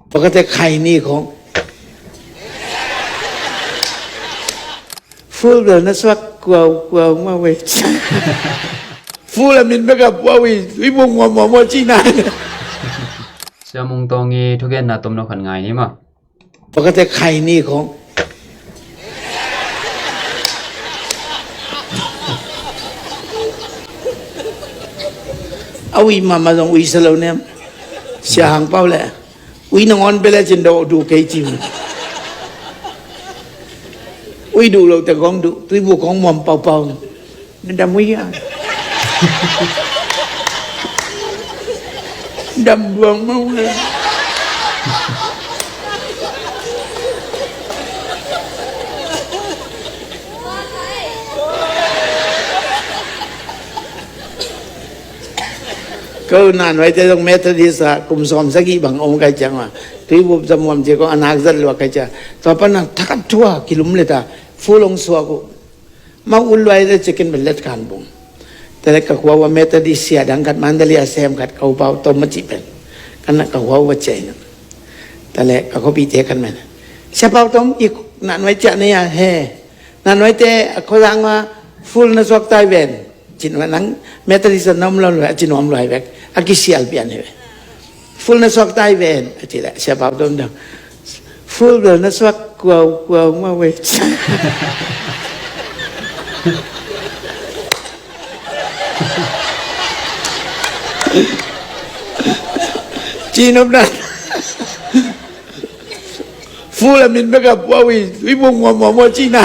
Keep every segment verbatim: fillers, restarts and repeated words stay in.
Pakate khai ni khong. Full bel na suak kuau kuau ma wei. Full a min bek a puau i, i bung ngua mua mua ci na. Sia Mung Tawng i thugenna tomno khat ngai ni ma. Pakate khai ni khong. A ui mama zong ui sa lo nem. Sia Hang Pau le. Ui nangawn bia le cin do duh kei cin. Ui duh lo te kong duh, tuibu kong muam paupau. Na dam ui a. Dam buang mau a. Ko na nuaite zong Methodist ah kum sawm sagih bang om kai ciang a, tuibup zamuam cia ko a nak zat luak kai cia. Tua pan a thakat thua kilum leta full hong suak uh. Mau ul luai le cikin belet kan bung. Tele ka khua ua Methodist sia dang khat Mandalay a sem khat ka upau tom ma ci pen. Kan na ka khua ua cia ina. Tele ka khopite kan men. Sia pau tom i na nuai cia ne ya he. Na nuaite a khuazang ma full na suak tai ven. Cin ma nang Methodist a na om lo lo a cin om lo hai vek. A kisial pian he. Full na suak tai ven. A ci le sia pau tom dong. Full bel na suak kuau kuau ma wei. Cin om na. Full a min bek a puau i, i bung ngua mua mua ci na.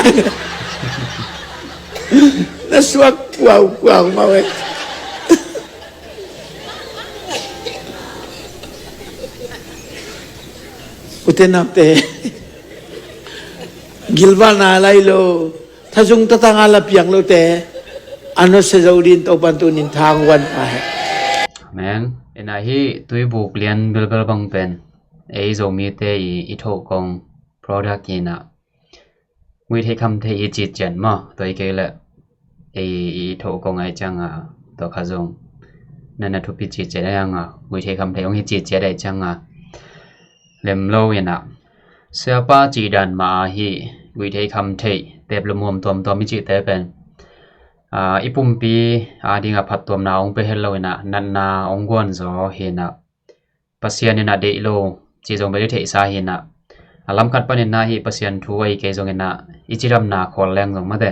Na suak puau puau ma wei. Ute napte. Gilva na lai lo. Thazung tatang a la piang lo te. Ano se zo din to pan tu nin thang wan ma he. Amen. Ina hi tuibuk lian belbel bang pen. Ei Zomite i, i thoh kong product hi na. Ngui thei kham thei i cit cian maw, tua i kei le. Ei i thoh kong ai ciang a, tua kha zong. Na na thupi cit ciat ai ang a, ngui thei kham thei ong hi cit ciat ai ciang a. Lem lo ina. Siapa cih dan ma a hi, ngui thei kham thei, tep le muam tuam tuam i cihte pen. A, i pumpi, a ding a phat tuamna ong pe het lo ina, natna ong guan zaw hi na. Pasian in a deih lo, ci zong bel i theihsa hi na. A lam khat panin na hi Pasian thu a i kei zong ina, i cidamna khual leng zong mate,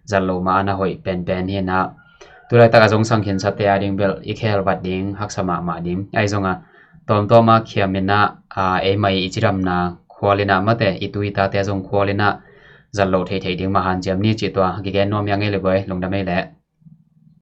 zat lo ma ana hoih penpen hi na. Tulaitak a zong sang khinsate a ding bel i khel vat ding, haksa mahmah ding. Ai zong a, tawmtawm a khiam ina, a, ei mai i cidamna khual ina mate, i tu i tate zong khual ina, zat lo theithei ding ma hanciam ni ci tua, kigen nuam ia ngei le guai, lungdam ei le.